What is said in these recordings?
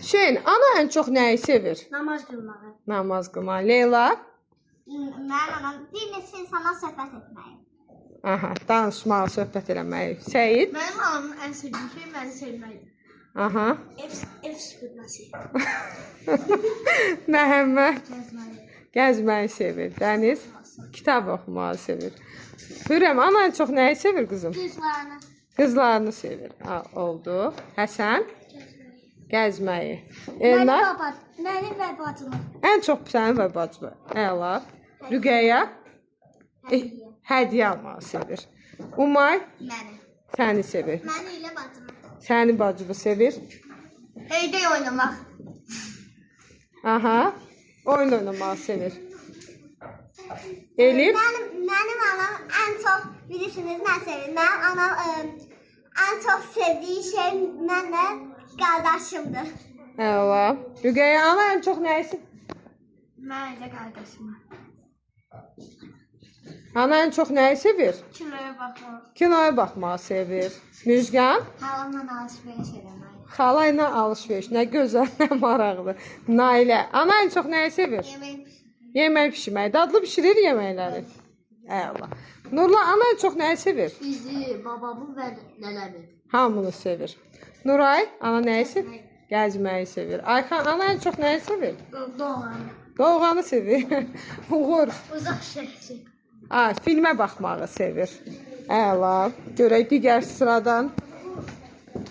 Hüseyn, ana ən çox nəyi sevir? Namaz qılmağı. Namaz qılmağı. Leyla? Mənim anam bir neçə insana söhbət etməyi. Aha, danışmağı, söhbət eləməyi. Səyid? Mənim anamın ən sevdiyi şey məni sevməkdir. Aha. Ev süpürməsi. Məhəmməd? Gəzməyi. Gəzməyi sevir. Dəniz? Kitab oxumağı sevir. Hürrəm, ana ən çox nəyi sevir qızım? Qızlarını. Qızlarını sevir. Ha, oldu. Həsən? Gəzməyi. Elnar? Mənim və bacımı. Ən çox sənin və bacını. Əla. Rüqəyyə? Hədiyyə almağı sevir. Umay? Məni. Səni sevir. Məni ilə bacımı. Səni bacını sevir. Heyday oynamaq. Aha. Oyun oynamağı sevir. Elif? Mənim anam ən çox bilirsiniz nə sevir? Mənim anam ən çox sevdiyi şey mənlə qardaşımdır. Əla. Rüqəyyə, ana ən çox nəyi sevir? Mən ilə qardaşımı. Ana ən çox nəyi sevir? Kinoya baxmaq. Kinoya baxmağı sevir. Müjgan? Xalamla alış-veriş eləmək. Xala ilə alış-veriş. Nə gözəl, nə maraqlı. Nailə. Ana ən çox nəyi sevir? Yemək. Yemək pişirməyi. Dadlı bişirir yeməkləri. Əla. Nurla, ana ən çox nəyi sevir? Bizi, babamı və nənəmi. Hamını sevir. Nuray, ana nəyi sevir? Gəzməyi sevir. Ayxan, ana ən çox nəyi sevir? Doğanı. Doğanı sevir. Uğur. Uzaq şəhri. Filmə baxmağı sevir. Əla. Görək digər sıradan.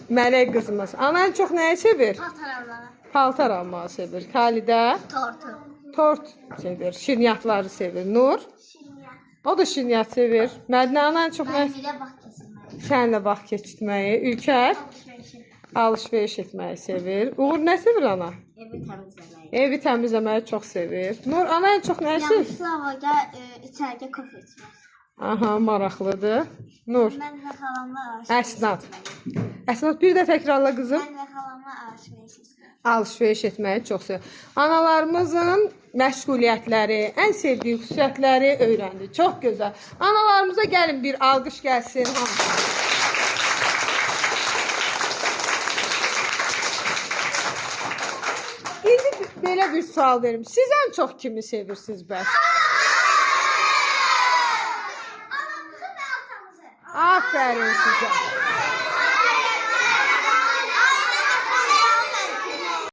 Mələk qızımız. Ana ən çox nəyi sevir? Paltar almağı. Paltar almağı sevir. Xalidə? Tortu. Tort sevir. Şirniyyatları sevir. Nur? Şirniyyat. O da şirniyyat sevir. Mədinə, ana ən çox nə? Mənim ilə vaxt keçirməyi. Səninlə vaxt keçirməyi. Ülkər? Alış-verişi. Alış-veriş etməyi sevir. Uğur nə sevir ana? Evi təmizləməyi. Evi təmizləməyi çox sevir. Nur, ana ən çox nəyi sevir? Yağışlı hava gəl içəridə kofe içmək. Aha, maraqlıdır. Nur. Mən və xalamla alış-veriş Əsnad. etməyi. Əsnad, bir də təkrarla qızım. Mən və xalamla alış-veriş etməyi. Alış-veriş etməyi çox sevir. Analarımızın məşğuliyyətləri, ən sevdiyi xüsusiyyətləri öyrəndik. Çox gözəl. Analarımıza gəlin bir alqış gəlsin. İndi belə bir sual verim. Siz ən çox kimi sevirsiniz bəs? Anamızı və atamızı. Aferin sizə.